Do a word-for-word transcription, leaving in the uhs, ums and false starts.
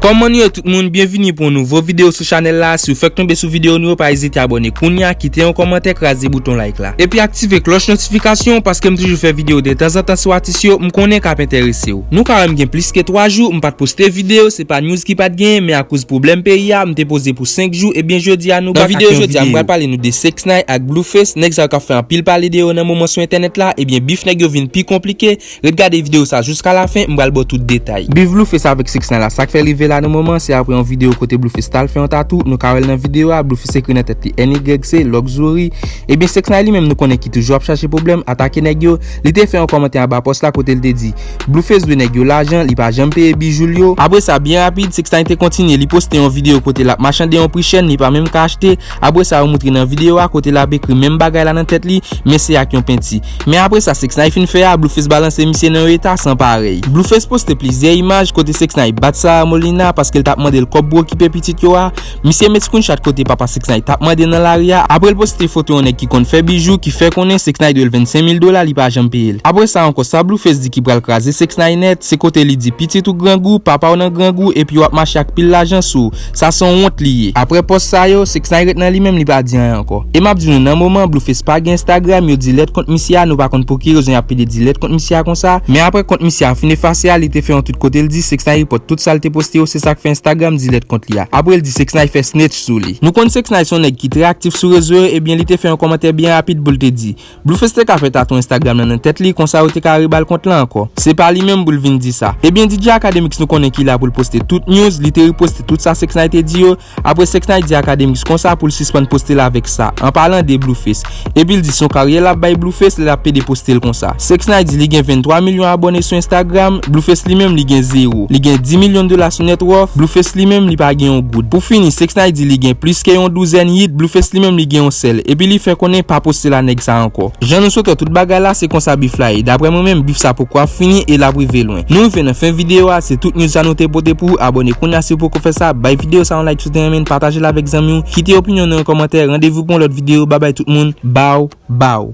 Kòman nou ye tout moun? Byenvini pou yon nouvo videyo sou chanèl la. Si w fèk tonbe sou videyo nou yo, pa ezite abòne kounye a, kite yon kòmantè, kraze bouton like la. Epi aktive klòch notifikasyon paske m toujou fè videyo de tanzantan sou atis yo, m konnen k ap enterese w. Nou ka wè m gen plis ke twa jou m pa t poste videyo, se pa news ki pa t genyen, men akoz pwoblèm peyi a, m te poze pou senk jou, ebyen jodi a nou bak ak yon videyo. Nan videyo jodi a, m pral pale nou de Six Nine ak Blueface, nèg sa yo k ap fè anpil pale de yo nan moman sou entènèt la, ebyen bif nèg yo vin pi konplike. Ret gade videyo sa jiska lafen, m pral ba w tout detay. Bif Blueface avèk Six Nine la, sa k fè l rive la nan moman, se apre yon videyo kote Blueface t al fè yon tatou, nou ka wè l nan videyo a, Blueface ekri nan tèt li N Y C, Luxury. Ebyen Six Nine li menm nou konnen ki toujou ap chache pwoblèm, atake nèg yo, li te fè yon kòmantè anba pòs la kote l te di, Blueface dwe nèg yo lajan, li pa janm peye bijou l yo. Apre sa, byen rapid, Six Nine te kontinye, li poste yon videyo kote l ap machande yon pri chèn, li pa menm ka achte. Apre sa, yo moutre nan videyo a kote l ap ekri menm bagay la nan tèt li, men se ak yon penti. Men apre sa Six Nine fin fè a, Blueface balanse misye nan yon eta san parèy. Blueface poste plizyè imaj kote Six Nine bat Sarah Molina paske l t ap mande l kòb pou okipe pitit yo a. Misye met screenshot kote papa Six Nine t ap mande nan lari a. Apre l poste foto yon nèg ki konn fè bijou ki fè konnen Six Nine dwe l vennsenk mil dola, li pa janm peye l. Apre sa ankò, sa Blueface di ki pral kraze Six Nine nèt, se kote li di pitit ou grangou, papa w nan grangou, epi w ap mache ak pil lajan sou ou. Sa se yon wont li ye. Apre pòs sa yo, Six Nine ret nan li menm, li pa di anyen ankò. E m ap di nou nan moman, Blueface pa gen Instagram, yo delete kont misye a, nou pa konn pou ki rezon y ap pede delete kont misye a konsa. Men apre kont misye a fin efase a, li te fè yon tweet kote l di Six Nine report tout sa l te poste yo, se sa k fè Instagram delete kont li a. Apre l di Six Nine fè snitch sou li. Nou konn Six Nine se yon nèg ki trè aktif sou rezo yo, ebyen li te fè yon kòmantè byen rapid pou l te di, Blueface te ka fè tatou Instagram nan nan tèt li, konsa yo te ka reba l kont la ankò. Se pa li menm pou l vin di sa. Ebyen D J Akademiks nou konnen ki la pou l poste tout news, li te riposte tout sa Six Nine te di yo. Apre Six Nine di Akademiks konsa pou l sispann poste l avèk sa, an palan de Blueface. Epi l di se yon karyè l ap bay Blueface lè l ap pede poste l konsa. Six Nine di li gen venntwa milyon abòne sou Instagram, Blueface li menm li gen zewo. Li gen dis milyon dola sou net worth, Blueface li menm li pa gen yon goud. Pou fini, Six Nine di li gen plis ke yon douzèn hit, Blueface li menm li gen yon sèl. Epi li fè konnen pa poste la nèg sa ankò. Jan nou sot wè tout bagay la, se konsa bif la ye. Daprè mwen menm, bif sa poko ap fini e l ap rive lwen. Nou rive nan fen videyo a, se tout news sa nou te pote pou ou. Abòne kounye a si w poko fè sa, bay videyo sa yon like si w te renmen l, pataje l avèk zanmi w, kite opinyon w nan yon kòmantè, randevou pou yon lòt videyo, babay tout moun, baw, baw.